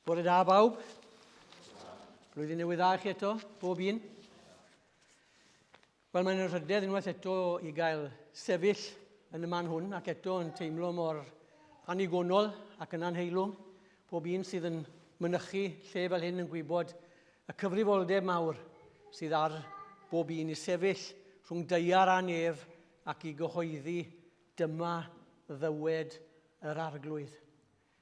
Bore da bawb. Blwyddyn newydd dda i chi eto, bob un. Wel, mae'n rhydedd unwaith eto i gael sefyll yn y man hwn ac eto yn teimlo mor annigonol ac yn anheilwng. Bob un sydd yn mynychu lle fel hyn yn gwybod y cyfrifoldeb mawr sydd ar bob un i sefyll rhwng daear a nef ac i gyhoeddi dyma ddywed yr arglwydd.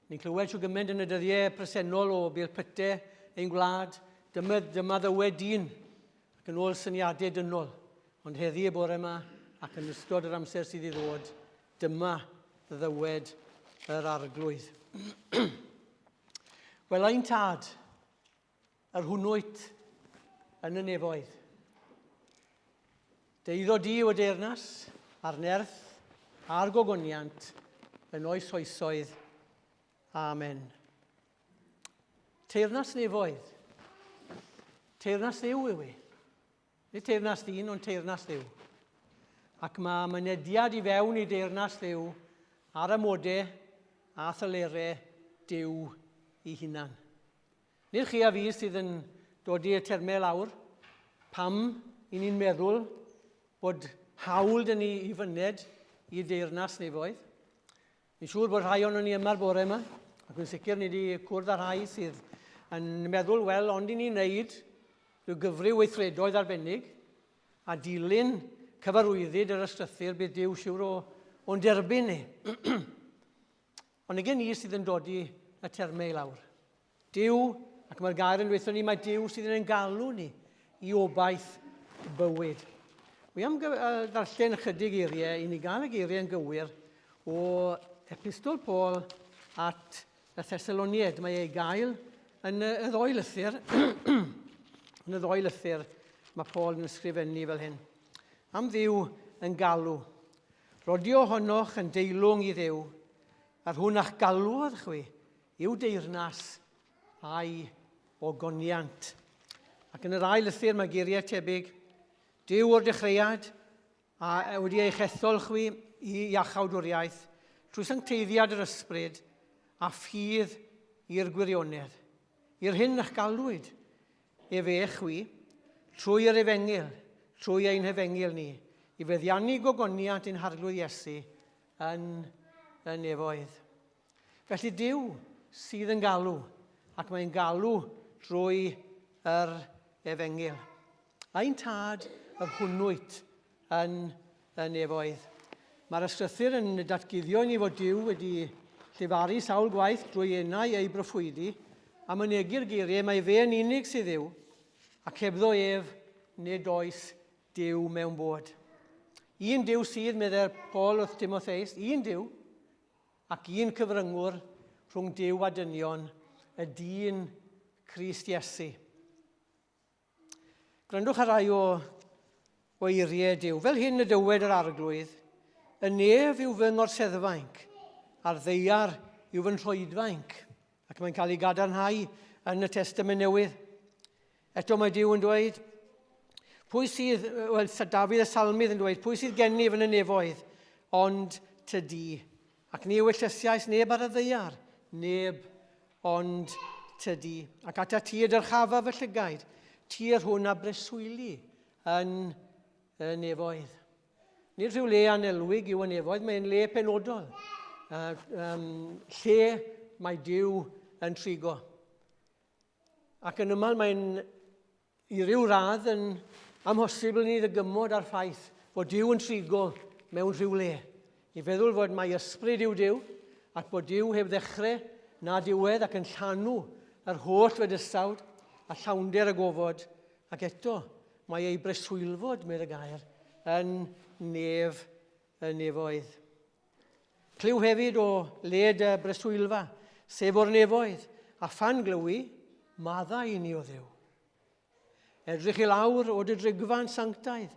Ni'n clywed shw gymaint yn y dyddiau presennol o bulpyte ein gwlad, dyma, dyma ddywed dyn, ac yn ôl syniadau dynol. Ond heddi y bore yma, ac yn ystod yr amser sydd i ddod, dyma ddywed yr arglwydd. Wel, ein tad, yr hwnnwyt yn y nefoedd. Deiddo di yw y deyrnas, a'r nerth, a'r gogoniant, yn oes oesoedd. Amen. Teyrnas nefoedd. Teyrnas Dduw yw i. Nid teyrnas dyn, ond teyrnas Dduw. Ac mae mynediad i fewn i deyrnas Dduw ar amodau a thylerau Duw i hunan. Nid chi a fi sydd yn dodi y termau lawr. Pam i ni'n meddwl bod hawl dyn ni i fyned i deyrnas nefoedd? Fi'n siŵr bod rhai ohonon ni yma'r bore yma, ac yn sicr ni wedi cwrdd â rhai sydd yn meddwl, wel, ond i ni'n neud rhyw gyfryw weithredoedd arbennig a dilyn cyfarwyddyd yr ystrythur, bydd Duw siwr o, o'n derbyn ni. Ond nige ni sydd yn dodi y termau i lawr. Duw, ac mae'r gair yn dweithio ni, mae Duw sydd yn ein galw ni i obaith bywyd. Wi am ddarllen ychydig eiriau i ni gael y geiriau yn gywir o Epistol Paul at y Thessaloniaid. Mae ei gael yn y ddoi lythyr. yn y ddoi lythyr mae Paul yn ysgrifennu fel hyn. Am Dduw yn galw. Rodio ohonoch yn deilwng i Dduw, yr hwn a'ch galwodd chwi i'w deyrnas a'i ogoniant. Ac yn yr ail lythyr mae geiriau tebyg, Duw o'r dechreuad, a wedi eich ethol chwi i iachawdwriaeth, trwy sancteiddiad yr ysbryd a ffydd i'r gwirionedd, i'r hyn a'ch galwyd Efe chwi, trwy yr efengyl, trwy ein hefengyl ni, i feddiannu gogoniant ein Harglwydd Iesu yn y nefoedd. Felly Duw sydd yn galw, ac mae'n galw drwy yr efengyl. Ein tad yr hwnnwyt yn y nefoedd. Mae'r ysgrythur yn datguddio i ni fod Duw wedi llefaru sawl gwaith drwy enau ei broffwydi, a mynegi'r geiriau mae fe yn unig sydd Dduw, ac hebddo ef nid oes Duw mewn bod. Un Duw sydd, meddai'r Paul wrth Timotheus, un Duw, ac un cyfryngwr rhwng Duw a dynion, y dyn Crist Iesu. Gwrandwch ar rai o, o eiriau Duw. Fel hyn y dywed yr arglwydd, y nef yw fy ngorseddfainc, a'r ddeiar yw fy nhroedfainc. Ac mae'n cael ei gadarnhau yn y Testament Newydd. Eto mae Duw yn dweud, pwy sydd, wel, Dafydd y Salmydd yn dweud, pwy sydd gennyf yn y nefoedd, ond tydi. Ac ni ewyllysiais neb ar y ddaear, neb ond tydi. Ac atat ti y dyrchafa fy llygaid, ti yr hwn a breswyli yn y nefoedd. Nid rhyw le anelwig yw y nefoedd, mae'n le penodol, uh, um, lle mae Duw yn trigo. Ac yn yml mae'n I ryw radd yn amhosibl i ni ddygymod â'r ffaith fod Duw yn trigo mewn rhyw le. I feddwl fod mai ysbryd yw Duw, ac bod Duw heb ddechrau na diwedd ac yn llanw yr holl fydysawd a llawnder y gofod, ac eto mae ei breswylfod, medd y gair, yn nef y nefoedd. Clyw hefyd o led y breswylfa, sef o'r nefoedd, a phan glywi, maddau i ni o Dduw. Edrych i lawr o dy drigfan sanctaidd,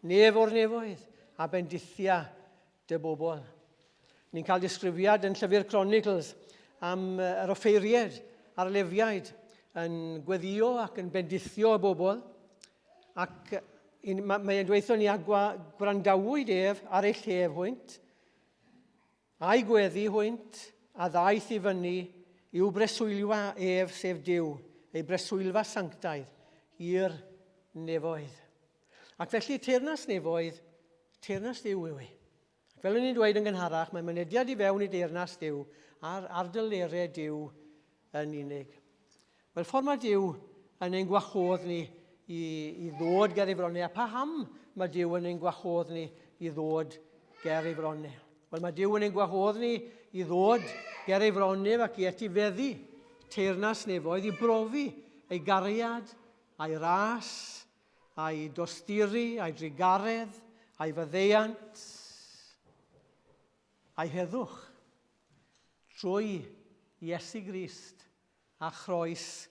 nef o'r nefoedd, a bendithia dy bobl. Ni'n cael disgrifiad yn Llyfr Chronicles am yr offeiried a'r lefiaid yn gweddio ac yn bendithio y bobl. Ac mae'n dweithio ni a gwrandawyd ef ar ei llef hwynt, a'i gweddi hwynt, a ddaeth i fyny I'w breswylfa ef, sef Duw, ei breswylfa sanctaidd, i'r nefoedd. Ac felly teyrnas nefoedd, teyrnas Dduw yw hi. Ac fel o'n i'n dweud yn gynharach, mae mynediad i fewn i deyrnas Duw ar ardylerau Duw yn unig. Wel, ffordd mae Duw yn ein gwahodd ni i, i ddod ger ei fronnau, a paham mae Duw yn ein gwahodd ni i ddod ger ei fronnau? Wel, mae Duw yn ein gwahodd ni i ddod ger ei fronnau ac i etifeddu teyrnas nefoedd, i brofi ei gariad a'i ras, a'i dosturi, a'i drugaredd, a'i faddeuant, a'i heddwch, trwy Iesu Grist a chroes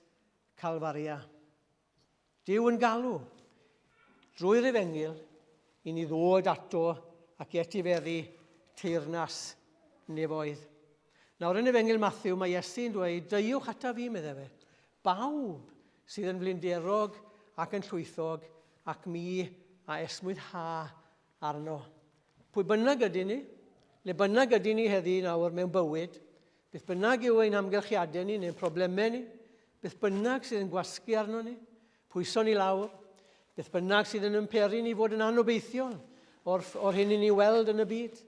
Calfaria. Duw yn galw drwy'r efengyl i ni ddod ato ac i etifeddu teyrnas nefoedd. Nawr yn efengyl Matthew mae Iesu'n dweud, deuwch ataf fi, meddai fe, bawb sydd yn flinderog ac yn llwythog ac mi a esmwytha arno. Pwy bynnag ydyn ni, le bynnag ydyn ni heddi nawr mewn bywyd, beth bynnag yw ein hamgylchiadau ni neu'n problemau ni, beth bynnag sydd yn gwasgu arno ni, pwyso ni lawr, beth bynnag sydd yn ymperu ni fod yn anobeithiol o'r, or hyn i ni weld yn y byd.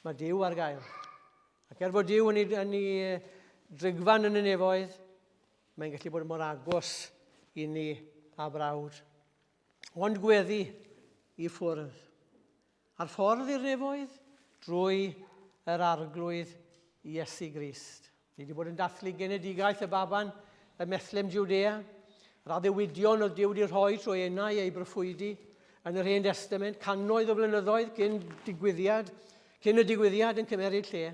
Mae Duw ar gael. Ac er fod Duw yn ei, yn ei drigfan yn y nefoedd, mae'n gallu bod mor agos i ni a brawd. Ond gweddi i ffwrdd. Ar ffordd i'r nefoedd, drwy yr Arglwydd Iesu Grist. Ni wedi bod yn dathlu genedigaeth y baban ym Methlem Judea, yr addewidion oedd Duw wedi rhoi trwy enau ei broffwydi yn yr Hen Destament, cannoedd o flynyddoedd cyn digwyddiad, cyn y digwyddiad yn cymeryd lle.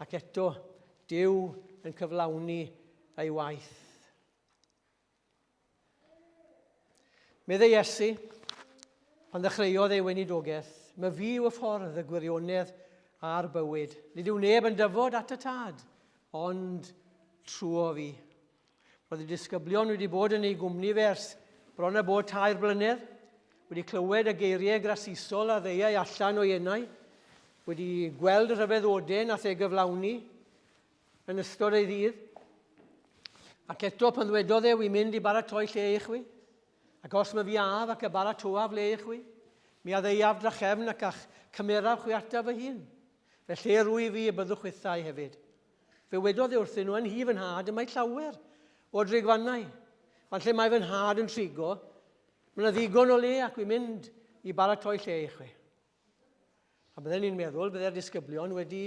Ac eto, Duw yn cyflawni ei waith. Meddai Iesu, pan ddechreuodd ei weinidogaeth, Mae fi yw y ffordd, y gwirionedd a'r bywyd. Nid yw neb yn dyfod at y tad, ond trwo fi. Roedd y disgyblion wedi bod yn ei gwmni fe ers bron a bod tair blynedd, wedi clywed y geiriau grasusol a ddeuai allan o'i enau, wedi gweld y rhyfeddodau nath ei gyflawni, yn ystod ei ddydd. Ac eto pan ddwedodd e, wi'n mynd i baratoi lle i chwi, ac os mae fi af ac y baratoaf le i chwi, mi a ddeuaf drachefn ac a'ch cymeraf chwi ataf fy hun. Felly lle rwy fi y byddwch chwithau hefyd. Fe wedodd e wrthyn nhw, yn hi fy nhad y mae llawer o drigfannau. Fan lle mae fy nhad yn trigo, mae yna ddigon o le ac wi'n mynd i baratoi lle i chwi. A bydden ni'n meddwl bydde'r disgyblion wedi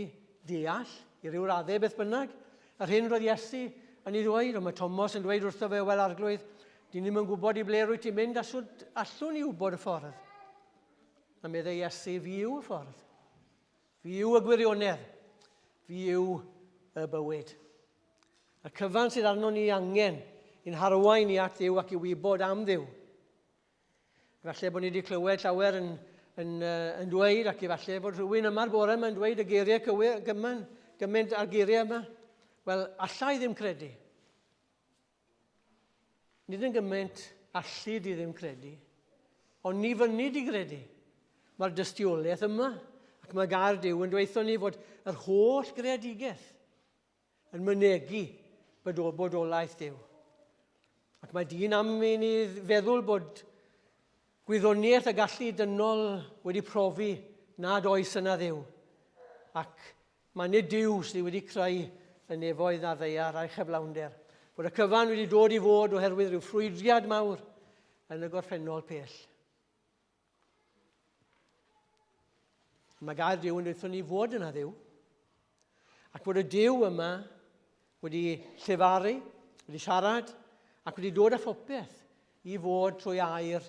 deall, i ryw raddau beth bynnag, yr hyn roedd Iesu yn ei ddweud. Ond mae Tomos yn dweud wrtho fe, wel arglwydd, dyn ni'm yn gwybod i ble rwyt ti'n mynd a sut allwn ni wybod y ffordd. A meddai Iesu, fi yw y ffordd. Fi yw y gwirionedd. Fi yw y bywyd. Y cyfan sydd arnon ni angen i'n harwain ni at Dduw ac i wybod am Dduw. Efallai bod ni wedi clywed llawer yn, yn, uh, yn dweud, ac efallai bod rhywun yma'r bore yma'n dweud y geiriau cywir, gymaint, gymaint â'r geiriau yma. Wel, allai ddim credu. Nid yn gymaint allu di ddim credu, ond ni fyny di gredu. Mae'r dystiolaeth yma, ac mae gair Duw yn dweud ni fod yr holl greadigaeth yn mynegi bodolaeth Duw. Ac mae dyn am i ni feddwl bod gwyddoniaeth a gallu dynol wedi profi nad oes yna Dduw. Ac mae nid Duw sydd wedi creu y nefoedd a'r ddaear a'i chyflawnder. Bod y cyfan wedi dod i fod oherwydd rhyw ffrwydriad mawr yn y gorffennol pell. Mae gair Duw yn dweud ni fod yna Dduw. Ac fod y Duw yma wedi llefaru, wedi siarad, ac wedi dod â phopeth i fod trwy air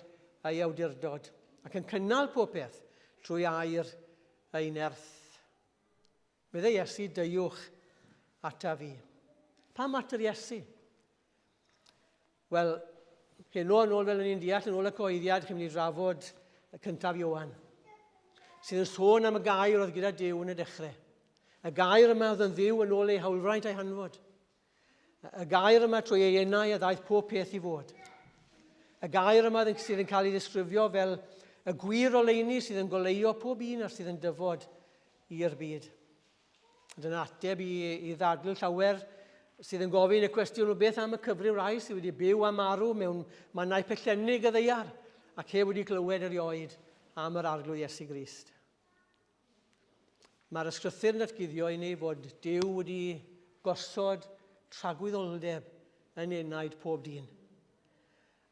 ei awdurdod, ac yn cynnal popeth trwy air ei nerth. Meddai Iesu, deuwch ata fi. Pam at yr Iesu? Wel, heno yn ôl fel o'n i'n deall, yn ôl y cyhoeddiad, chi'n mynd i drafod y cyntaf Ioan, sydd yn sôn am y gair oedd gyda Duw yn y dechrau. Y gair yma oedd yn ddiw yn ôl ei hawlfraint a'i hanfod. Y gair yma trwy ei enau a ddaeth pob peth i fod. Y gair yma sydd yn cael ei ddisgrifio fel y gwir oleuni sydd yn goleuo pob un ar sydd yn dyfod i'r byd. Dyna ateb i, i ddadl llawer sydd yn gofyn y cwestiwn o beth am y cyfryw rai sydd wedi byw a marw mewn mannau pellennig y ddeiar ac heb wedi clywed erioed am yr Arglwydd Iesu Grist. Mae'r ysgrythur yn datguddio i ni fod Duw wedi gosod tragwyddoldeb yn enaid pob dyn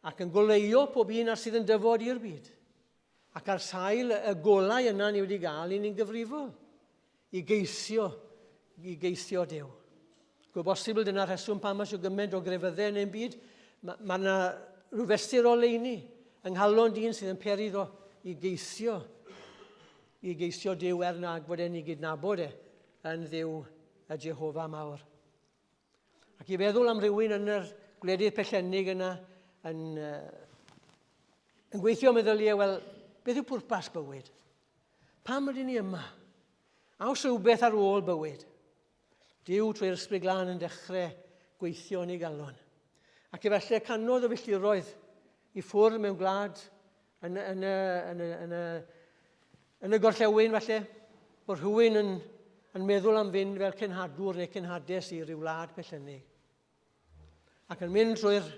ac yn goleuo pob un ar sydd yn dyfod i'r byd. Ac ar sail y golau yna ni wedi gael, i ni'n gyfrifol i geisio, i geisio Duw. Go bosibl dyna'r rheswm pam mae gymaint o grefyddau yn ein byd. Mae yna rhyw fesur o leini yng nghalon dyn sydd yn peri iddo i geisio, i geisio Duw er nag fod e'n ei gydnabod e yn Dduw y Jehofa mawr. Ac i feddwl am rywun yn yr gwledydd pellennig yna yn, uh, yn gweithio meddyliau, wel, beth yw pwrpas bywyd? Pam ydyn ni yma? A oes rhywbeth ar ôl bywyd? Duw trwy'r Ysbryd Glân yn dechrau gweithio yn ei galon. Ac efallai canodd o filltiroedd i ffwrdd mewn gwlad yn, yn, y, yn, y, yn, y, yn y gorllewin falle, bod rhywun yn, yn meddwl am fynd fel cenhadwr neu cenhades i ryw wlad pellennig. Ac yn mynd trwy'r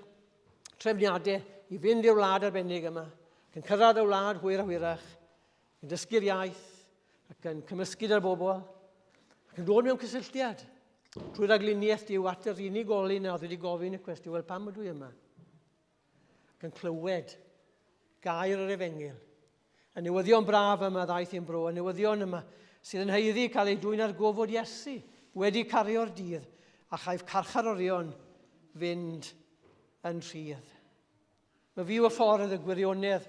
trefniadau i fynd i'r wlad arbennig yma, ac yn cyrraedd y wlad hwyr a hwyrach, yn dysgu'r iaith, ac yn cymysgu gyda'r bobl, ac yn dod mewn cysylltiad trwy ragluniaeth Duw at yr unigolyn a oedd wedi gofyn y cwestiwn, wel pam ydw i yma? Ac yn clywed gair yr efengyl. Y newyddion braf yma ddaeth i'n bro, y newyddion yma sydd yn haeddu cael ei dwyn ar gof fod Iesu wedi cario'r dydd a chaiff carcharorion fynd yn rhydd. Mae fi yw y ffordd, y gwirionedd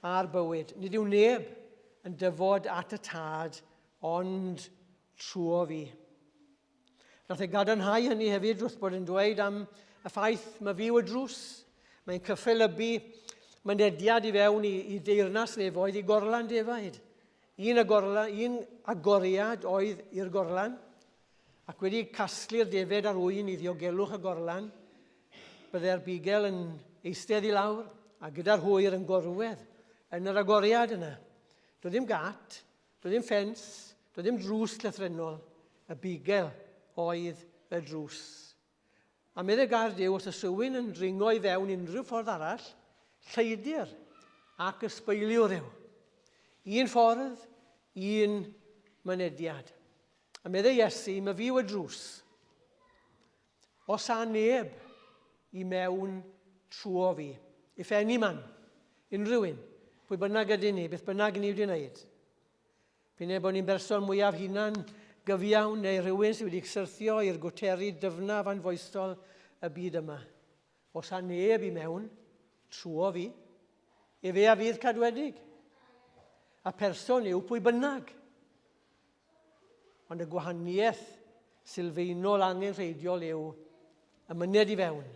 a'r bywyd. Nid yw neb yn dyfod at y tad ond trwy fi. Nath e gadarnhau hynny hefyd wrth bod yn dweud am y ffaith mae fi yw y drws. Mae'n cyffelybu mynediad i fewn i, i deyrnas nefoedd i gorlan defaid. Un, agorla, un agoriad oedd i'r gorlan, ac wedi casglu'r defed ar ŵyn i ddiogelwch y gorlan, byddai'r bugel yn eistedd i lawr a gyda'r hwyr yn gorwedd yn yr agoriad yna. Doedd ddim gat, doedd ddim ffens, doedd ddim drws llythrennol, y bugel oedd y drws. A meddai gair Duw, os oes rhywun yn dringo i fewn unrhyw ffordd arall, lleidr ac ysbeiliwr yw. Un ffordd, un mynediad. A meddai Iesu, mae fi yw y drws. Os a neb i mewn trwo fi. If any man, unrhyw un, pwy bynnag ydyn ni, beth bynnag ni wedi wneud. P'un bod ni'n berson mwyaf hunan gyfiawn neu rhywun sydd wedi syrthio i'r gwteri dyfnaf anfoesol y byd yma. Os a neb i mewn, trwo fi, efe a fydd cadwedig. A person yw pwy bynnag. Ond y gwahaniaeth sylfaenol angenrheidiol yw y myned i fewn,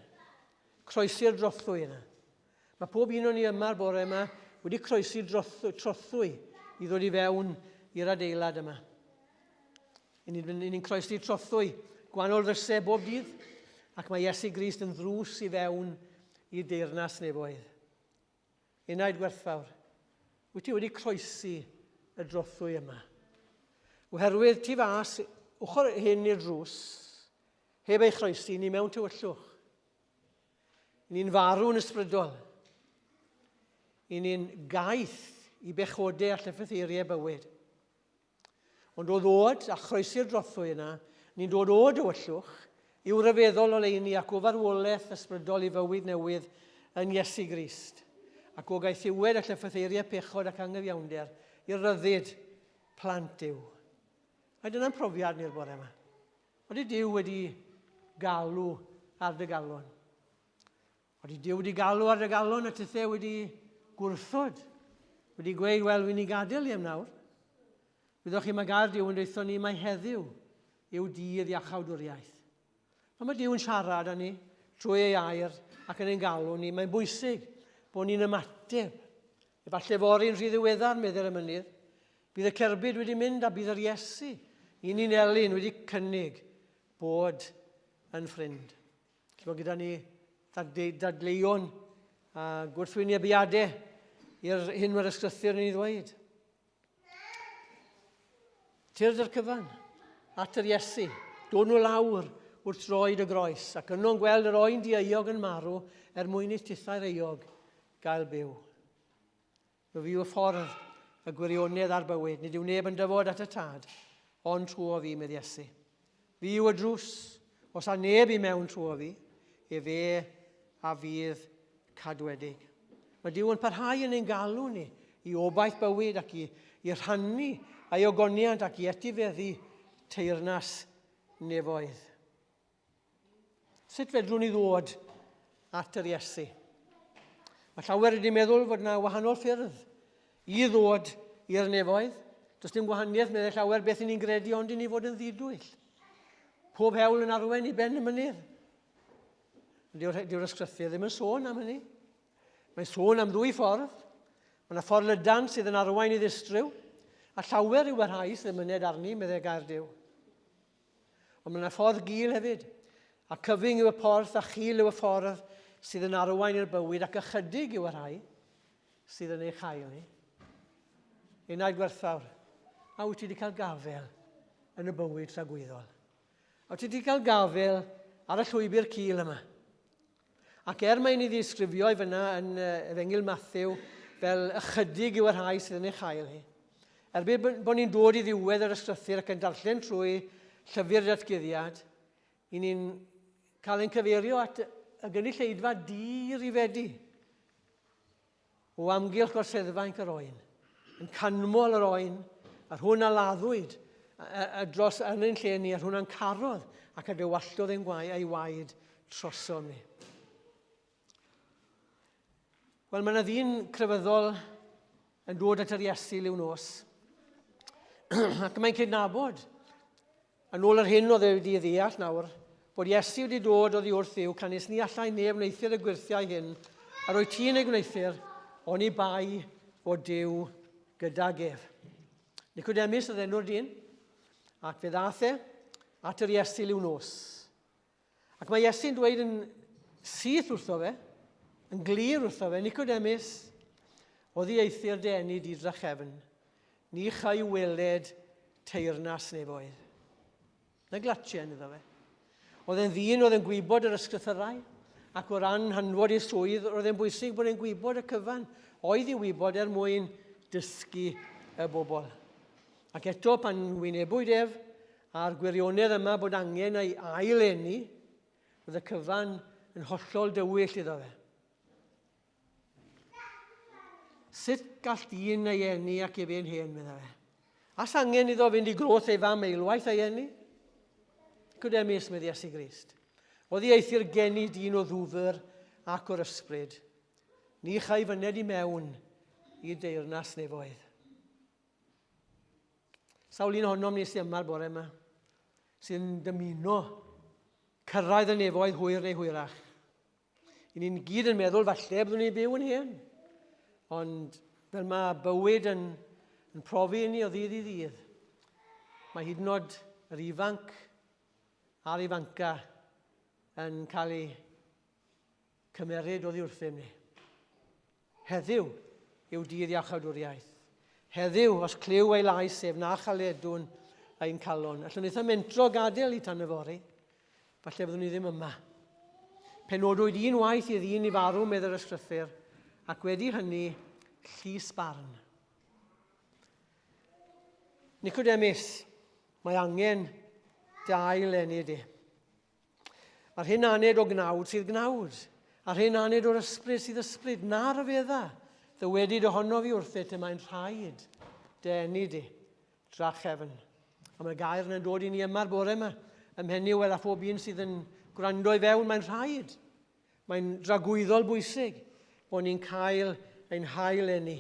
croesi'r drothwy yna. Mae pob un o'n ni yma'r bore yma wedi croesi trothwy i ddod i fewn i'r adeilad yma. I ni'n ni croesi trothwy gwahanol ddrysau bob dydd, ac mae Iesu Grist yn ddrws i fewn i deyrnas nefoedd. Enaid gwerthfawr, wyt ti wedi croesi y drothwy yma? Oherwydd tu fas, ochr hyn i'r drws, heb ei chroesi, ni mewn tywyllwch. Ni'n farw yn ysbrydol. I ni'n gaeth i bechodau a llyffetheiriau bywyd. Ond o ddod a chroesi'r drothwy yna, ni'n dod o dywyllwch i'w ryfeddol oleuni ac o farwolaeth ysbrydol i fywyd newydd yn Iesu Grist, ac o gaethiwed a llyffetheiriau pechod ac angyfiawnder i ryddid plant Duw. A dyna'n profiad ni'r bore yma. Oeddi Duw wedi galw ar dy galon? Oeddi Duw wedi galw ar dy galon a tithe wedi gwrthod? Wedi gweud, wel, fi'n ei gadael i am nawr. Wyddoch chi, mae gair Duw yn dweud ni mai heddiw yw dydd iachawdwriaeth. Pan mae Duw yn siarad â ni trwy ei air ac yn ein galw ni, mae'n bwysig bod ni'n ymateb. Efallai fory'n rhy ddiweddar, meddai'r emynydd. Bydd y cerbyd wedi mynd a bydd yr Iesu i ni'n elyn wedi cynnig bod yn ffrind. Felly mae gyda ni dadleuon a gwrthwynebiadau i'r hyn mae'r ysgrythur yn ei ddweud. Tyrd yr cyfan. at yr Iesu. Dod nhw lawr wrth droed y groes, ac yno'n gweld yr oen dieuog yn marw er mwyn i tithau'r euog gael byw. Myfi yw y ffordd, y gwirionedd a'r bywyd. Nid yw neb yn dyfod at y Tad, ond trwy fi, medd Iesu. Fi yw y drws. Os a neb i mewn trwy fi, efe a fydd cadwedig. Mae Duw yn parhau yn ein galw ni i obaith bywyd ac i, i rhannu ei ogoniant ac i etifeddu teyrnas nefoedd. Sut fedrwn ni ddod at yr Iesu? Mae llawer wedi meddwl fod yna wahanol ffyrdd i ddod i'r nefoedd. Does dim gwahaniaeth, meddai llawer, beth i ni'n gredu ond i ni fod yn ddidwyll. Pob hewl yn arwain i ben y mynydd. Dyw'r dyw ysgrythur ddim yn sôn am hynny. Mae'n sôn am ddwy ffordd. Mae yna ffordd lydan sydd yn arwain i ddistryw, a llawer yw y rhai sydd yn myned arni, meddai gair Duw. Ond mae yna ffordd gul hefyd, a cyfyng yw y porth a chul yw y ffordd sydd yn arwain i'r bywyd ac ychydig yw y rhai sydd yn ei chael hi. Enaid gwerthfawr, a wyt ti wedi cael gafel yn y bywyd tragwyddol? A wyt ti wedi cael gafel ar y llwybr cul yma? Ac er mae'n ei ddisgrifio i fyna yn Efengyl Mathew fel ychydig yw y rhai sydd yn ei chael hi, erbyn bod ni'n dod i ddiwedd yr ysgrythur ac yn darllen trwy llyfr datguddiad, i ni'n cael ein cyfeirio at y gynulleidfa di-rifedi o amgylch gorseddfainc yr oen, yn canmol yr oen, a'r hwn a laddwyd a, a dros yn ein lle ni, a'r hwn a'n carodd ac a dywalltodd ein gwae, ei waed trosom ni. Wel, mae yna ddyn crefyddol yn dod at yr Iesu liw nos, ac mae'n cydnabod Yn ôl yr hyn oedd e wedi ei ddeall nawr, bod Iesu wedi dod oddi wrth Dduw, canys ni allai neb wneuthur y gwyrthiau hyn yr wyt ti'n eu gwneuthur, oni bai fod Duw gydag ef. Nicodemus oedd enw'r dyn, ac fe ddaeth e at yr Iesu liw nos. Ac mae Iesu'n dweud yn syth wrtho fe, yn glir wrtho fe, Nicodemus, oddi eithr dy eni di drachefn, ni chai weled teyrnas nefoedd. Na glatien iddo fe. Oedd e'n ddyn oedd yn gwybod yr ysgrythyrau, ac o ran hanfod ei swydd, roedd e'n bwysig bod e'n gwybod y cyfan oedd i wybod er mwyn dysgu y bobl. Ac eto, pan wynebwyd ef, a'r gwirionedd yma bod angen ei ail-eni, roedd y cyfan yn hollol dywyll iddo fe. Sut gall dyn ei eni ac ef ein hen, meddai fe. As angen iddo fynd i groth ei fam eilwaith ei eni? Nicodemus, medd Iesu Grist. Oddi eithr geni dyn o ddwfr ac o'r ysbryd. Ni chai fyned i mewn i deyrnas nefoedd. Sawl un ohonom ni sydd yma'r bore yma sy'n dymuno cyrraedd y nefoedd hwyr neu hwyrach. I ni'n gyd yn meddwl falle byddwn ni'n byw yn hen. Ond fel mae bywyd yn, yn profi i ni o ddydd i ddydd, mae hyd yn oed yr ifanc a'r ifanca yn cael ei cymeryd oddi wrthym ni. Heddiw yw dydd iachawdwriaeth. Heddiw, os clyw ei lais ef na chaledwn ein calon. Allwn eitha mentro gadael i tan yfory. Falle fyddwn ni ddim yma. Penodwyd un waith i ddyn i farw, medd yr ysgrythur, ac wedi hynny, llys barn. Nicodemus, mae angen dy ail eni di. A'r hyn aned o gnawd sydd gnawd, a'r hyn aned o'r ysbryd sydd ysbryd, na ryfedda, ddywedyd ohono fi wrthyt, y mae'n rhaid dy eni di, drachefn. A mae'r gair yna'n dod i ni yma'r bore yma, ym Mhenyw, wel a phob un sydd yn gwrando i fewn, mae'n rhaid. Mae'n dragwyddol bwysig bod ni'n cael ein hail eni.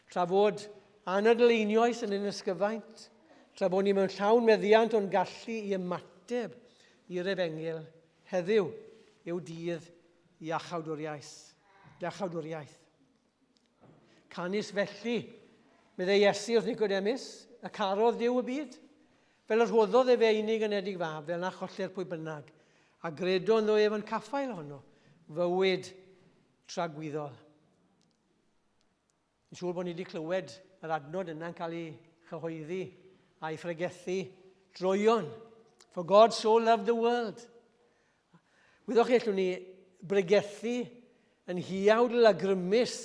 Tra fod anadl einioes yn ein ysgyfaint, tra bod ni mewn llawn meddiant o'n gallu i ymateb i'r efengyl, heddiw yw dydd iachawdwriaeth. Iachawdwriaeth. Canys felly, meddai Iesu wrth Nicodemus, y carodd Duw y byd, fel y rhoddodd efe unig anedig fab, fel na chollir pwy bynnag, a gredo ynddo ef yn caffael ohono, fywyd tragwyddol. Yn siŵr bod ni wedi clywed yr adnod yna'n cael ei chyhoeddi a'i phregethu droion. For God so loved the world. Wyddoch chi, allwn ni bregethu yn hiawdl a grymus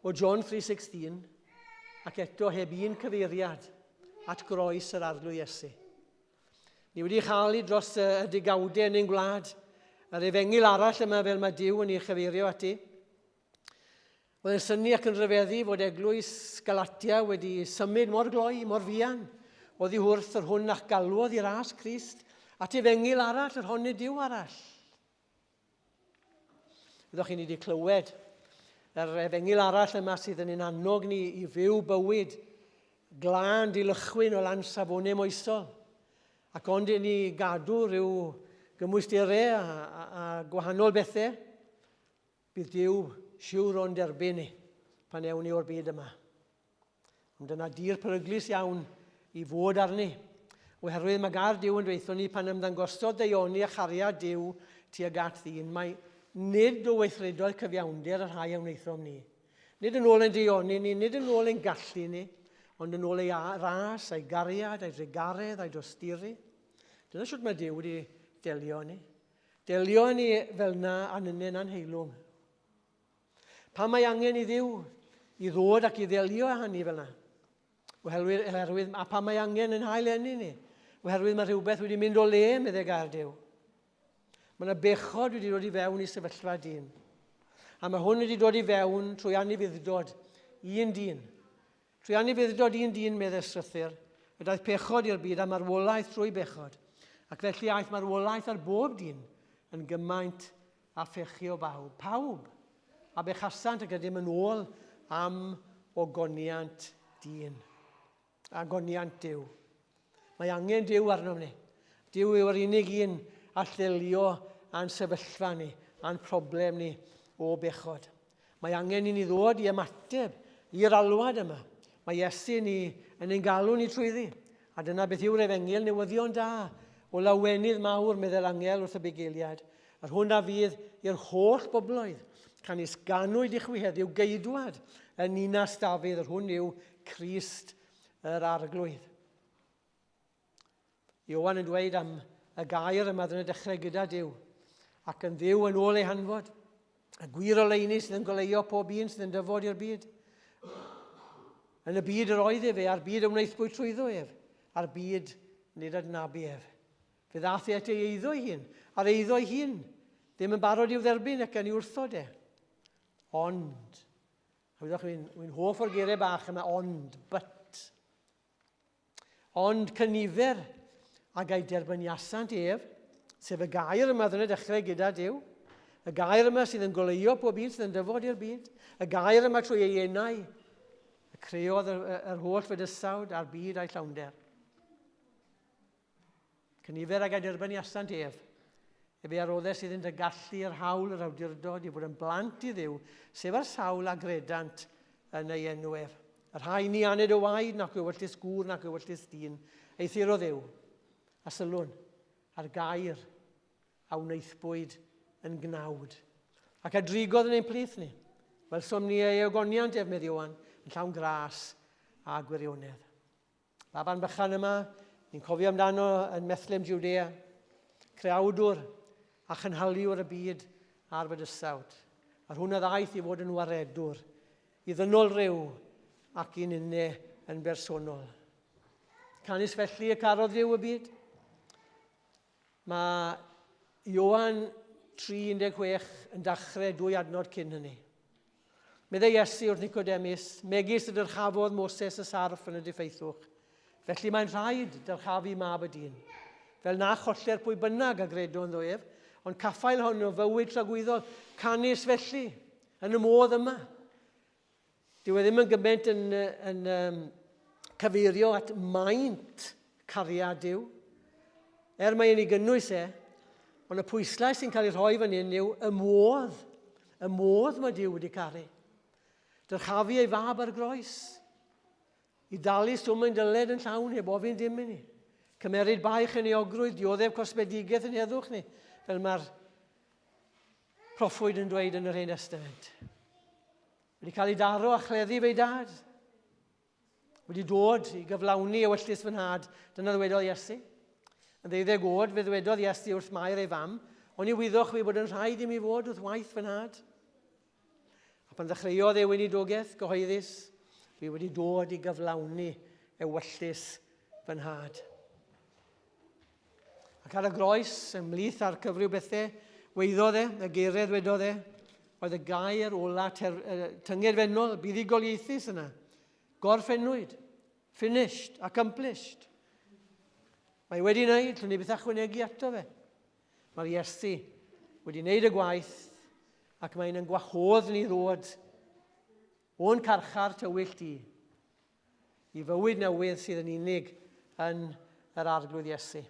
o John 3.16 ac eto heb un cyfeiriad at groes yr Arglwydd Iesu. Ni wedi chael i dros y degawdau yn ein gwlad, yr efengyl arall yma fel mae Duw yn ei chyfeirio ati. Oedd yn synnu ac yn rhyfeddu fod eglwys Galatia wedi symud mor gloi, mor fuan, oddi wrth yr hwn a'ch galwodd i ras Crist, at efengyl arall, yr hon nid yw arall. Byddwch chi ni wedi clywed yr efengyl arall yma sydd yn ein annog ni i fyw bywyd glân dilychwyn o lan safonau moesol. Ac ond i ni gadw rhyw gymwysterau a, a, a gwahanol bethau, Bydd Duw siwr o'n derbyn ni pan ewn ni o'r byd yma. Ond dyna dir peryglus iawn i fod arni. Oherwydd mae gair Duw yn dweithio ni pan ymddangosodd daioni a chariad Duw tuag at ddyn, mae nid o weithredoedd cyfiawnder y rhai a wnaethom ni. Nid yn ôl ein daioni ni, nid yn ôl ein gallu ni, ond yn ôl ei ras, ei gariad, ei drugaredd, ei dosturi. Dyna sut mae Duw wedi delio ni. Delio â ni fel na a nynne na'n heilwng. Pam mae angen i Dduw i ddod ac i ddelio â hynny fel na? Oherwydd, oherwydd, a pam mae angen yn hael enni ni? Oherwydd mae rhywbeth wedi mynd o le, meddai gair Duw. Mae yna bechod wedi dod i fewn i sefyllfa dyn. A mae hwn wedi dod i fewn trwy anufudd-dod un dyn. Trwy anufudd-dod un dyn, meddai'r Ysgrythur, y daeth pechod i'r byd a marwolaeth trwy bechod, ac felly aeth marwolaeth ar bob dyn yn gymaint a phechu o bawb. Pawb a bechasant ac ydym yn ôl am ogoniant dyn. Agoniant Duw. Mae angen Duw arnom ni. Duw yw'r unig un all ddelio â'n sefyllfa ni, â'n problem ni o bechod. Mae angen i ni ddod i ymateb i'r alwad yma. Mae Iesu ni yn ein galw ni trwyddi. A dyna beth yw'r efengyl newyddion da o lawenydd mawr, meddai'r angel wrth y bugeiliad, yr hwn a fydd i'r holl bobloedd, canys ganwyd i chwi heddiw geidwad yn ninas Dafydd, yr hwn yw Crist yr Arglwydd. Ioan yn dweud am y gair yma yn y dechrau gyda Duw, ac yn Dduw yn ôl ei hanfod, y gwir oleuni sydd yn goleuo pob un sydd yn dyfod i'r byd. Yn y byd yr oedd efe, a'r byd y wnaethpwyd trwyddo ef, a'r byd nid adnabu ef. Fe ddaeth e at ei eiddo ei hun, a'r eiddo ei hun, ddim yn barod i'w dderbyn ac yn ei wrthod e. Ond, A wyddoch, wy'n wy hoff o'r geiriau bach yma, ond, but. Ond cynifer ag a'i derbyniasant ef, sef y gair yma oedd yn y dechrau gyda Duw, y gair yma sydd yn goleuo pob un sydd yn dyfod i'r byd, y gair yma trwy ei enau, y creodd yr, yr holl fydysawd a'r byd a'i llawnder. Cynifer ag a derbyniasant ef, efe a roddes iddynt y gallu, yr hawl, yr awdurdod i fod yn blant i Dduw, sef ar sawl a gredant yn ei enw ef. Y rhai ni aned o waed, nac o ewyllys gŵr, nac o ewyllys dyn, eithr o Dduw. A sylwn ar gair a wnaethbwyd yn gnawd. Ac a drigodd yn ein plith ni. Welsom ni ei ogoniant ef, medd Ioan, yn llawn gras a gwirionedd. Baban bychan yma, ni'n cofio amdano yn Methlem Judea, creawdwr a chynhaliwr y byd a'r bydysawd. A'r hwn a ddaeth i fod yn waredwr, i ddynol rhyw ac i'n unne yn bersonol. Canys felly y carodd Duw y byd. Mae Ioan 3.16 yn dachrau dwy adnod cyn hynny. Meddai Iesu wrth Nicodemus, megis y dyrchafodd Moses y sarff yn y diffeithwch, felly mae'n rhaid dyrchafu mab y dyn, fel na choller pwy bynnag a gredo ynddo ef, ond caffael hon o fywyd tragwyddol, canys felly, yn y modd yma. Dyw e ddim yn gymaint yn, yn um, cyfeirio at maint cariad Duw, er mae e'n ei gynnwys e, ond y pwyslais sy'n cael ei rhoi fan hyn yw y modd, y modd mae Duw wedi caru. Dyrchafu ei fab ar groes, i dalu swm ein dyled yn llawn heb ofyn dim i ni. Cymeryd baich yn euogrwydd, dioddef cosmedigaeth yn heddwch ni, fel mae'r proffwyd yn dweud yn yr Hen Testament. Wedi cael ei daro a chleddu fe'i dad. Wedi dod i gyflawni ewyllys fy nhad, dyna ddwedodd Iesu. Yn ddeuddeg oed, fe ddwedodd Iesu wrth Mair ei fam, Oni wyddoch chwi bod yn rhaid i mi fod wrth waith fy nhad? A pan ddechreuodd ei weinidogaeth gyhoeddus, dwi wedi dod i gyflawni ewyllys fy nhad. Ac ar y groes, ymhlith a'r cyfryw bethau, weiddodd e, y geiriau ddwedodd e, oedd y gair ola ter, tyngedfennol, buddugoliaethus yna. Gorffennwyd, finished, accomplished. Mae wedi wneud, llwn ni beth ychwanegu ato fe. Mae'r Iesu wedi wneud y gwaith ac mae'n yn gwahodd ni ddod o'n carchar tywyll di i fywyd newydd sydd yn unig yn yr Arglwydd Iesu.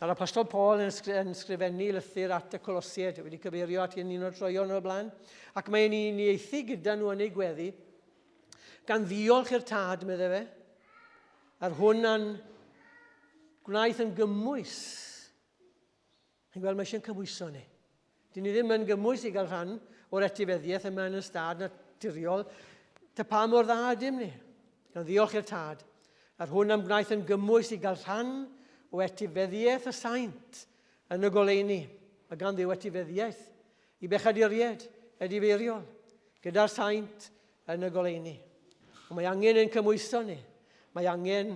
Mae'r Apostol Paul yn, ysgri yn sgrifennu lythyr at y Colosiaid, wedi cyfeirio at un o'r troion o'r blaen, ac mae'n uniaethu gyda nhw yn ei gweddi, gan ddiolch i'r Tad, meddai fe, yr hwn a'n gwnaeth yn gymwys. Chi'n gweld, mae eisiau'n cymhwyso ni. Dyn ni ddim yn gymwys i gael rhan o'r etifeddiaeth yma yn y stad naturiol. Ta pa mor dda ydym ni? Gan ddiolch i'r Tad, yr hwn am gwnaeth yn gymwys i gael rhan o etifeddiaeth y saint yn y goleuni. Mae gan Dduw etifeddiaeth i bechaduriaid edifeiriol gyda'r saint yn y goleuni. Ond mae angen ein cymhwyso ni. Mae angen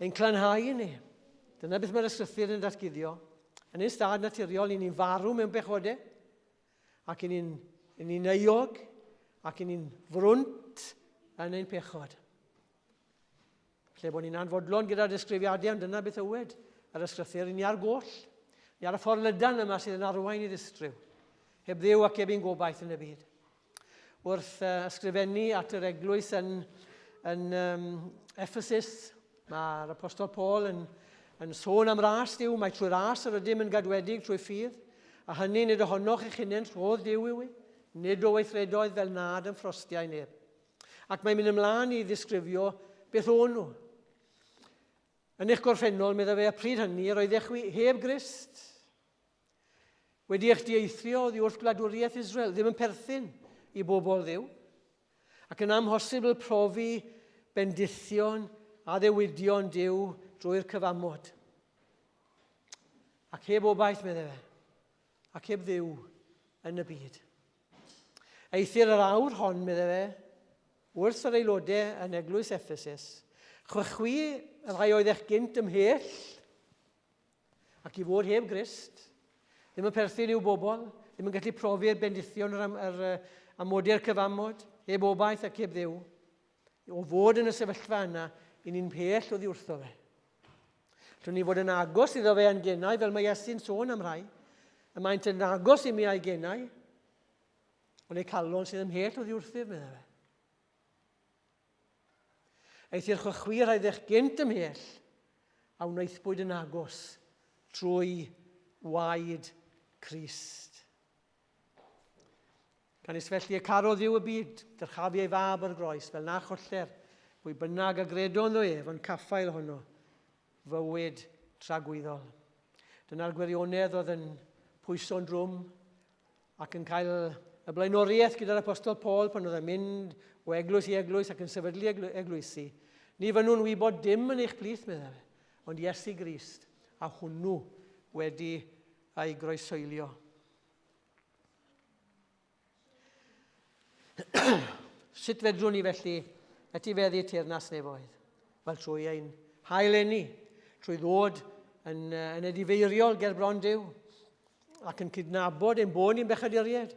ein clanhau ni. Dyna beth mae'r ysgrythur yn datguddio. Yn ein stad naturiol, i ni'n farw mewn pechodau, ac i ni'n ni euog, ac i ni'n frwnt yn ein pechod. Lle bod ni'n anfodlon gyda'r disgrifiadau, ond dyna beth ywed yr ysgrythur, i ni ar goll. Ni ar y ffordd lydan yma sydd yn arwain i ddistryw. Heb Dduw ac heb ein gobaith yn y byd. Wrth ysgrifennu at yr eglwys yn, yn um, Ephesus, mae'r Apostol Paul yn, yn sôn am ras Duw, mae trwy ras yr ydym yn gadwedig trwy ffydd, a hynny nid ohonoch eich hunain rhodd Duw yw i, nid o weithredoedd fel nad yn ffrostiau neb. Ac mae'n mynd ymlaen i ddisgrifio beth o'n nhw. Yn eich gorffennol, meddai fe, a pryd hynny, yr oeddech chwi heb Grist, Wedi eich dieithrio oddi wrth gwladwriaeth Israel, ddim yn perthyn i bobl Dduw, ac yn amhosibl profi bendithion a ddewidion Duw drwy'r cyfamod. Ac heb obaith, meddai fe, ac heb Dduw yn y byd. Eithr yr awr hon, meddai fe, wrth yr aelodau yn eglwys Ephesus, chwe chwi y rhai oeddech gynt ymhell, Ac i fod heb Grist, ddim yn perthyn i'w bobl, ddim yn gallu profi'r bendithion yr, yr, yr amodau'r cyfamod, heb obaith ac heb Dduw. O fod yn y sefyllfa yna, i ni'n pell oddi wrtho fe. Allwn ni fod yn agos iddo fe yn genau, fel mae Iesu'n sôn am rhai. Y maent yn agos i mi a'i genau, ond eu calon sydd ymhell oddi wrthyf, meddai fe. Eithr chwi rhaid eich gynt ymhell, a wnaethpwyd yn agos trwy waed Crist. Canys felly y carodd Dduw y byd, dyrchafu ei fab ar groes, fel na choller pwy bynnag a gredo ynddo ef, ond caffael ohono fywyd tragwyddol. Dyna'r gwirionedd oedd yn pwyso'n drwm ac yn cael y blaenoriaeth gyda'r Apostol Paul pan oedd yn mynd o eglwys i eglwys ac yn sefydlu eglwysi. Ni fynnwn wybod dim yn eich plith, meddai fe, ond Iesu Grist, a hwnnw wedi ei groesoelio. Sut fedrwn ni felly etifeddu teyrnas nefoedd? Wel, trwy ein haileni, trwy ddod yn, yn edifeiriol ger bron Duw, ac yn cydnabod ein bod ni'n bechaduriaid,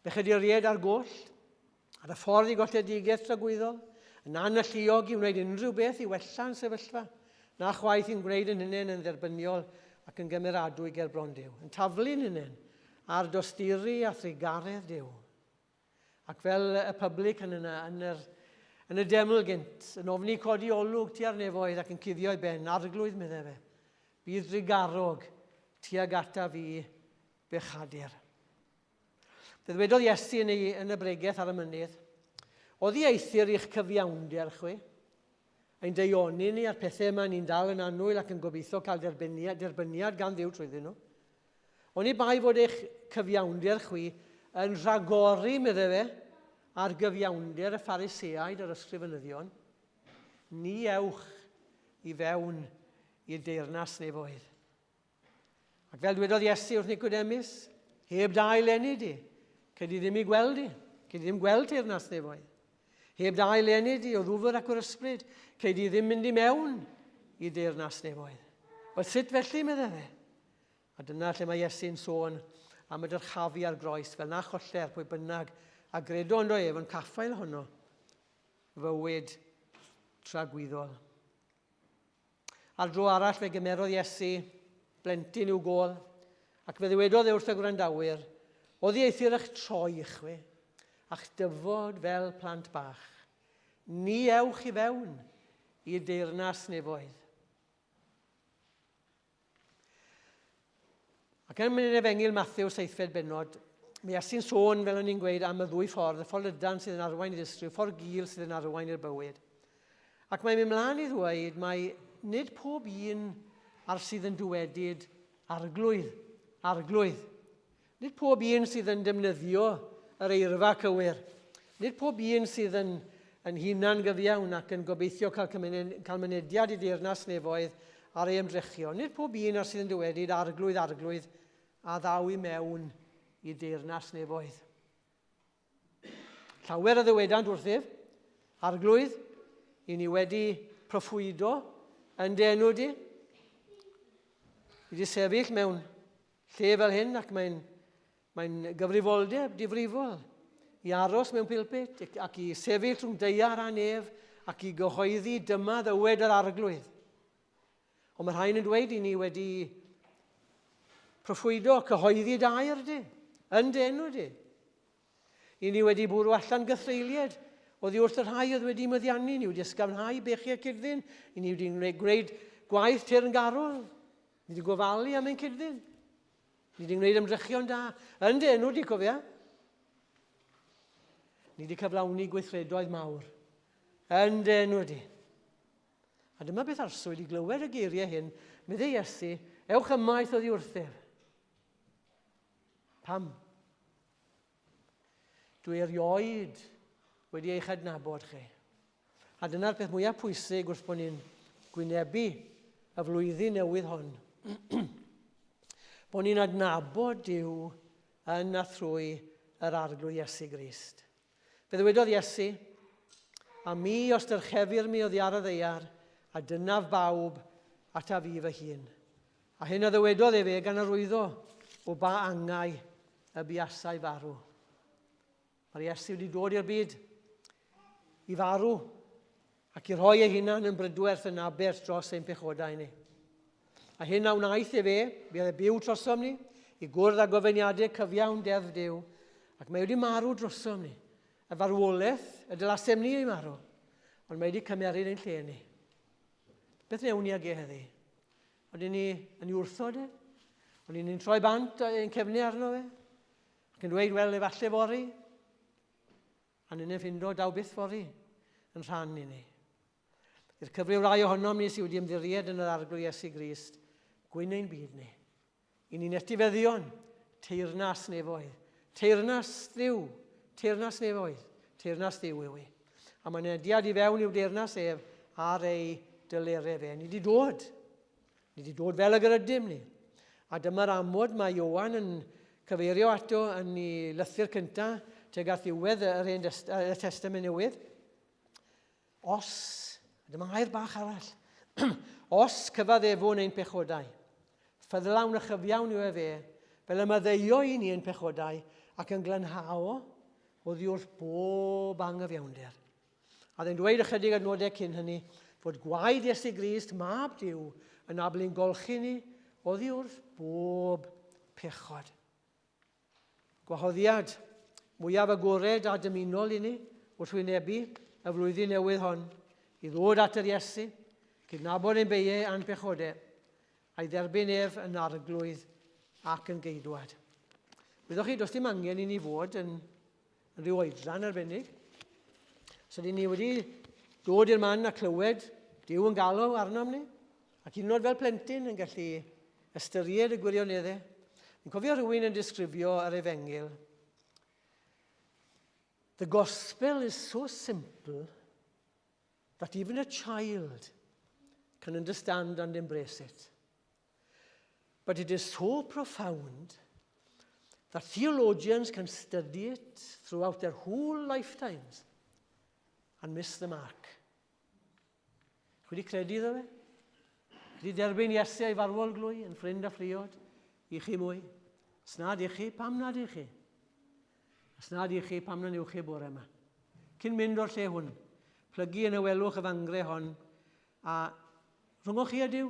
bechaduriaid ar goll, ar y ffordd i golledigaeth tragwyddol, yn analluog i wneud unrhyw beth i wella'n sefyllfa, na chwaith i'n gwneud yn hunain yn dderbyniol ac yn gymeradwy ger bron Duw, yn taflu'n hunain ar dosturi a thrugaredd Duw. Ac fel y publican yna yn, yr, yn y deml gynt, yn ofni codi olwg tua'r nefoedd ac yn cuddio ei ben, arglwydd, meddai fe, bydd drugarog tuag ata fi bechadur. Fe ddwedodd Iesu yn, ei, yn y bregeth ar y mynydd, Oddi eithr i'ch cyfiawnder chwi, ein deioni ni a'r pethau yma ni'n dal yn annwyl ac yn gobeithio cael derbyniad, derbyniad gan Dduw trwyddyn nhw. Oni bai fod eich cyfiawnder chwi yn rhagori, meddai fe, ar gyfiawnder y Phariseaid a'r ysgrifenyddion, ni ewch i fewn i'r deyrnas nefoedd. Ac fel dwedodd Iesu wrth Nicodemus, heb dail eni di, cei di ddim i gweld i, cei di ddim gweld teyrnas nefoedd. Heb dail eni di o ddwfr ac o'r ysbryd, cei di ddim mynd i mewn i deyrnas nefoedd. Wel, sut felly, meddai fe? A dyna lle mae Iesu'n sôn am y dyrchafu ar groes, fel na choller pwy bynnag a gredo ynddo ef yn caffael honno fywyd tragwyddol. Ar dro arall fe gymerodd Iesu blentyn i'w gôl, ac fe ddywedodd e wrth y gwrandawyr, Oddi eithr eich troi chwi, a'ch dyfod fel plant bach. Ni ewch i fewn i deyrnas nefoedd. Ac yn mynd Efengyl Matthew, seithfed bennod, mae Iesu'n sôn, fel o'n i'n gweud, am y ddwy ffordd, y ffordd lydan sydd yn arwain i ddistryw, ffordd gul sydd yn arwain i'r bywyd. Ac mae'n mynd mlaen i ddweud mae nid pob un ar sydd yn dywedyd arglwydd, arglwydd. Nid pob un sydd yn defnyddio yr eirfa cywir. Nid pob un sydd yn, yn hunan gyfiawn ac yn gobeithio cael, cael mynediad i deyrnas nefoedd ar ei ymdrechion. Nid pob un ar sydd yn dywedyd arglwydd, arglwydd, a ddaw i mewn i deyrnas nefoedd. Llawer a ddywedant wrthyf, Arglwydd, i ni wedi proffwydo yn dy enw di. Wedi sefyll mewn lle fel hyn ac mae'n mae gyfrifoldeb difrifol i aros mewn pulpit ac i sefyll rhwng deiar a nef ac i gyhoeddi dyma ddywed yr arglwydd. Ond mae rhain yn dweud i ni wedi proffwydo, cyhoeddi dy air di, yn dy enw di. I ni wedi bwrw allan gythreulied oddi wrth y rhai oedd wedi myddiannu, ni wedi ysgafnhau bechiau cyrddin, i ni wedi gwneud gwaith teyrngarol, ni wedi gofalu am ein cyrddin, ni wedi gwneud ymdrechion da, yn dy enw di, cofia. Ni wedi cyflawni gweithredoedd mawr, yn dy enw di. A dyma beth arswyd i glywed y geiriau hyn, meddai Iesu, ewch ymaith oddi wrthyf. Pam? Dwi erioed wedi eich adnabod chi. A dyna'r peth mwyaf pwysig wrth bod ni'n gwynebu y flwyddyn newydd hon. bod ni'n adnabod Duw yn a thrwy yr Arglwydd Iesu Grist. Fe ddywedodd Iesu, A mi, os dyrchefir mi oddi ar y ddaear, a dynaf bawb ataf fi fy hun. A hyn a ddywedodd efe gan arwyddo o ba angau y buasai farw. Mae'r Iesu wedi dod i'r byd i farw ac i rhoi ei hunan yn brydwerth yn aberth dros ein pechodau ni. A hyn a wnaeth efe, bydd e byw trosom ni, i gwrdd â gofyniadau cyfiawn deddf Duw, ac mae wedi marw drosom ni. Y farwolaeth y dylasem ni ei marw, ond mae wedi cymeryd ein lle ni. Beth wnewn ni ag e heddi? Oedden ni yn ei wrthod e? Oedden ni'n troi bant ein cefnu arno fe? Ac yn dweud, wel, efallai fory? A ni'n ffindo daw byth fory yn rhan i ni. I'r cyfryw rai ohonom ni sydd wedi ymddiried yn yr Arglwydd Iesu Grist, gwyn ein byd ni. I ni'n etifeddion, teyrnas nefoedd. Teyrnas Dduw, teyrnas nefoedd, teyrnas Dduw yw i. A mynediad i fewn i'w deyrnas ef ar ei dylere fe. Ni wedi dod. Ni wedi dod fel ag yr ydym ni. A dyma'r amod mae Ioan yn cyfeirio ato yn ei lythyr cyntaf tuag at ddiwedd yr Hen Testament Newydd. Os, dyma air bach arall, os cyfaddefwn ein pechodau, ffyddlawn a chyfiawn yw efe, fel y maddeuo i ni ein pechodau ac yn glanhao oddi wrth bob angyfiawnder. A dde'n dweud ychydig adnodau cyn hynny fod gwaed Iesu Grist, mab Duw, yn abl i'n golchi ni oddi wrth bob pechod. Gwahoddiad mwyaf agored a dymunol i ni wrth wynebu y flwyddyn newydd hon i ddod at yr Iesu, cydnabod ein beiau a'n pechodau, a'i dderbyn ef yn arglwydd ac yn geidwad. Wyddoch chi, does dim angen i ni fod yn, yn rhyw oedran arbennig. Os ydyn ni wedi dod i'r man a clywed Duw yn galw arnom ni, Ac hyd yn oed fel plentyn yn gallu ystyried y gwirioneddau. Fi'n cofio rhywun yn disgrifio yr efengyl. The gospel is so simple that even a child can understand and embrace it. But it is so profound that theologians can study it throughout their whole lifetimes and miss the mark. Chi wedi credu iddo fe? Wedi derbyn Iesu a'i farwol glwy yn ffrind a phriod i chi mwy? Os nad i chi, pam nad i chi? Os nad i chi, pam na newch chi bore yma? Cyn mynd o'r lle hwn, plygu yn y welwch y fangre hon, a rhyngoch chi a Duw,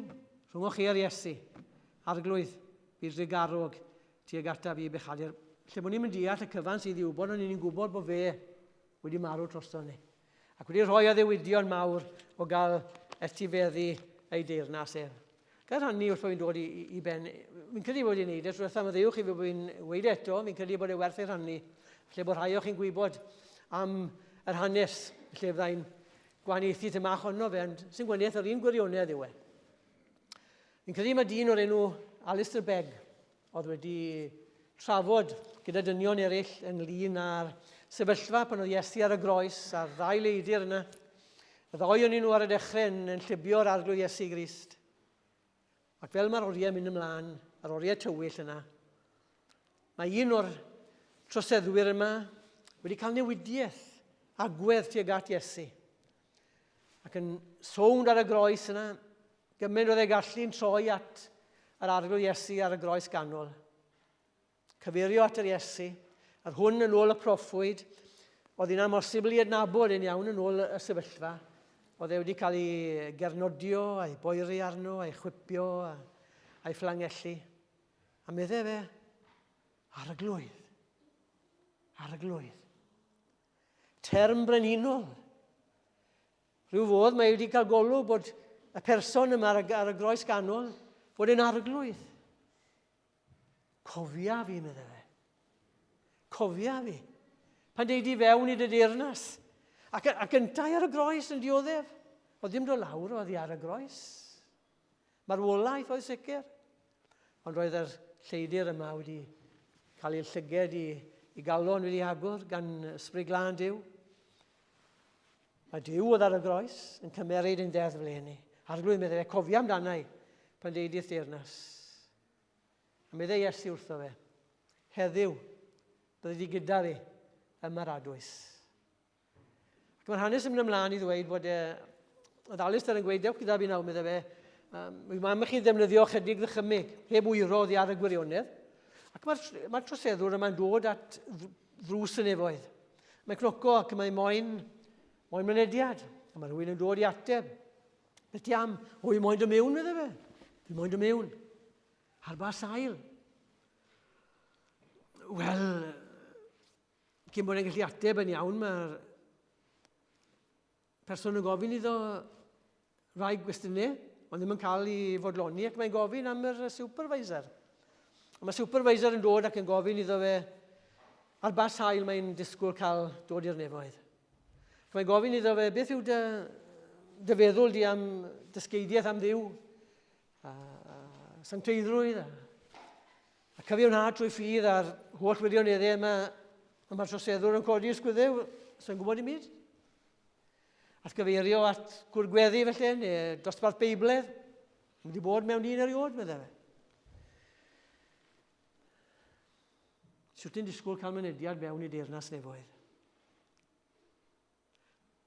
rhyngoch chi a'r Iesu, arglwydd, bydd drugarog tuag ataf i bechadur. Lle bod ni'n mynd deall y cyfan sydd i wybod, ond ni'n gwybod bod fe wedi marw drosto ni. Ac wedi rhoi addewidion mawr o gael etifeddu ei deyrnas ef. Gael rhannu wrth bod fi'n dod i, i, i ben. Fi'n credu bod i'n neud e, trwy maddeuwch i fi bod fi'n weid eto, fi'n credu bod e werth ei rhannu. Lle bod rhai o chi'n gwybod am yr hanes, lle fyddai'n gwahaniaethu tym bach honno fe, ond sy'n gwahaniaeth yr un gwirionedd yw e. Fi'n credu mae dyn o'r enw Alistair Begg oedd wedi trafod gyda dynion eraill ynglyn â'r sefyllfa pan oedd Iesu ar y groes a'r ddau leidr yna. Y ddau o'n nhw ar y dechrau yn, yn llybio'r arglwydd Iesu Grist. Ac fel mae'r oriau mynd ymlaen, yr oriau tywyll yna, mae un o'r troseddwyr yma wedi cael newidiaeth, agwedd tuag at Iesu. Ac yn sownd ar y groes yna, gymaint oedd ei gallu'n troi at yr arglwydd Iesu ar y groes ganol. Cyfeirio at yr Iesu, yr hwn yn ôl y proffwyd, oedd hi'n amhosibl i adnabod yn iawn yn ôl y sefyllfa. Oedd e wedi cael ei gernodio, a'i boeri arno, a'i chwipio, a'i fflangellu. A meddai fe, arglwydd, arglwydd. Term brenhinol. Rhyw fodd mae wedi cael golwg bod y person yma ar y, ar y groes ganol, bod e'n arglwydd. Cofia fi, meddai fe. Cofia fi. Pan deud i fewn i dy deyrnas. Ac, ac yntau ar y groes yn dioddef. Oedd ddim dod lawr, oedd hi ar y groes. Marwolaeth oedd sicr. Ond roedd yr lleidr yma wedi cael ei llyged i, i galon wedi agor gan ysbryd glân Duw. Mae Duw oedd ar y groes yn cymeryd ein deddf le ni. Arglwydd meddai fe, cofia amdanau pan deud i'r deyrnas. A meddai Iesu wrtho fe, heddiw byddi di gyda fi ym Mharadwys. Ac mae'r hanes yn mynd ymlaen i ddweud bod e, oedd Alistair yn gweud, dewch gyda fi nawr, meddai fe, um, mae am i chi ddefnyddio chydig ddychymyg, heb wyro oddi ar y gwirionedd. Ac mae'r mae troseddwr yma'n dod at ddrws y nefoedd. Mae'n cnoco ac mae moyn, moyn mynediad. A mae rhywun yn dod i ateb. Beth ti am? O, i moyn dy mewn, meddai fe. Fi moyn dy mewn. Ar ba sail? Wel, Cyn bod e'n gallu ateb yn iawn, mae'r person yn gofyn iddo rai gwestiynau, ond ddim yn cael ei fodloni ac mae'n gofyn am yr supervisor. A mae supervisor yn dod ac yn gofyn iddo fe ar ba sail mae'n disgwyl cael dod i'r nefoedd. Ac mae'n gofyn iddo fe, beth yw dy, dy feddwl di am dysgeidiaeth am Dduw, a, a sancteiddrwydd, a A cyfiawnhad trwy ffydd a'r holl wirioneddau yma, y mae'r troseddwr yn codi ysgwyddau, sy'n gwybod i byd. Atgyfeirio at gwrgweddi felly, neu dosbarth Beibledd. Wedi bod mewn un erioed, meddai fe. Sut ti'n disgwyl cael mynediad mewn i deyrnas nefoedd?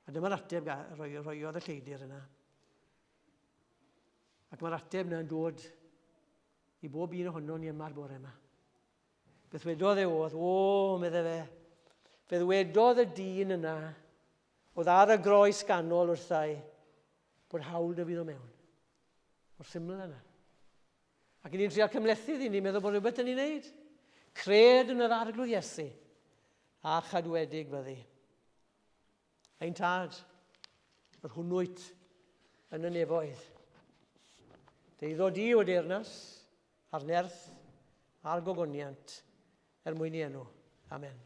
A dyma'r ateb roi, roiodd y lleidr yna. Ac mae'r ateb yna'n dod i bob un ohono ni yma'r bore yma. Beth wedodd e oedd, o, medde fe, fe ddwedodd y dyn yna, oedd ar y groes ganol wrthai, bod hawl dy fydd o mewn. Mor syml yna. Ac ni'n trial cymlethu ddi, ni'n meddwl bod rhywbeth yn ei wneud. Cred yn yr arglwydd Iesu, a chadwedig fyddi. Ein tad, yr hwnnwyt yn y nefoedd. Deiddo di o deyrnas, a'r nerth, a'r gogoniant, er mwyn i enw. Amen.